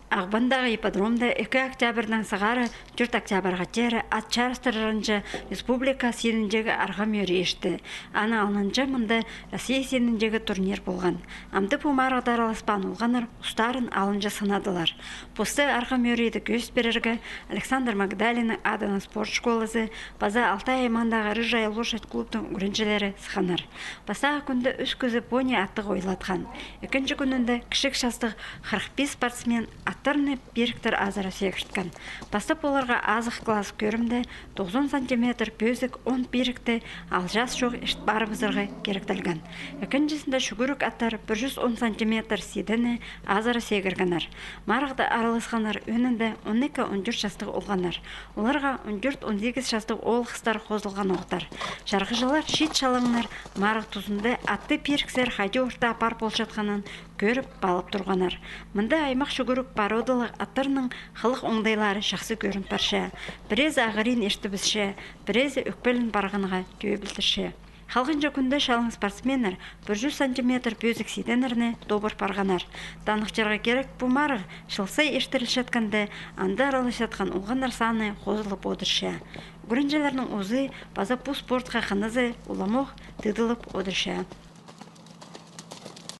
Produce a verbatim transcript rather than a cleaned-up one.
Ағбандағы ипподромда ікі октябрьдең сығара тӧрт октябрьға теере ат чарыстырарынҷа республика синіндегі арғам ӧрі иртті. Аның алнынҷа мында Россия синіндегі турнир полған. Амды пу марығда араласпаан олғаннар устарын алынҷа сынадылар. Посты арғам ӧріде кӧзіт пирерге Александр Магдалиннің адынаң спорт школазы паза Алтай аймағындағы «Рыжая лошадь» клубтың ӱгренҷілері сыхханнар. Пастағы кӱнде ӱс кізі пони аттығ ойлатхан. Ікінҷі кӱнінде кічіг частығ хырых пис спортсмен аттарны пиріктер азыра сегірткен. Пастап оларға азых класс кӧрімде тоғызон сантиметр пӧзік он пирікті алҷаас чох ирт парыбызарға киректелген. Ікінҷізінде чӱгӱрік аттар пір чӱс он сантиметр сидені азыра сегіргеннер. Марығда араласханнар ӧӧнінде он ікі-он тӧрт частығ олғаннар. Оларға он тӧрт-он сигіс частығ оол-хыстар хозылған ноғатар. Чарғыҷылар чиит чалаңнар марығ тузында атты пиріксер хайди орта апар полчатханын кӧріп, паалап турғаннар. Мында аймах чӱгӱрік породалығ аттарның хылых оңдайлары чахсы кӧрін парча. Пірезі ағырин иртібісче, пірезі ӧкпелін парғанға тӧӧй пілдірче. Халғанҷы кӱнде чалаң спортсменнер пір чӱс сантиметр пӧзік сиденнерні тобыр парғаннар. Таныхтирға кирек, пу марығ чыл сай иртірілчеткенде, анда араласчатхан олғаннар саны хозылып одырча. Ӱгренҷілернің узы паза пу спортха хынызы уламох тыыдылып одырча.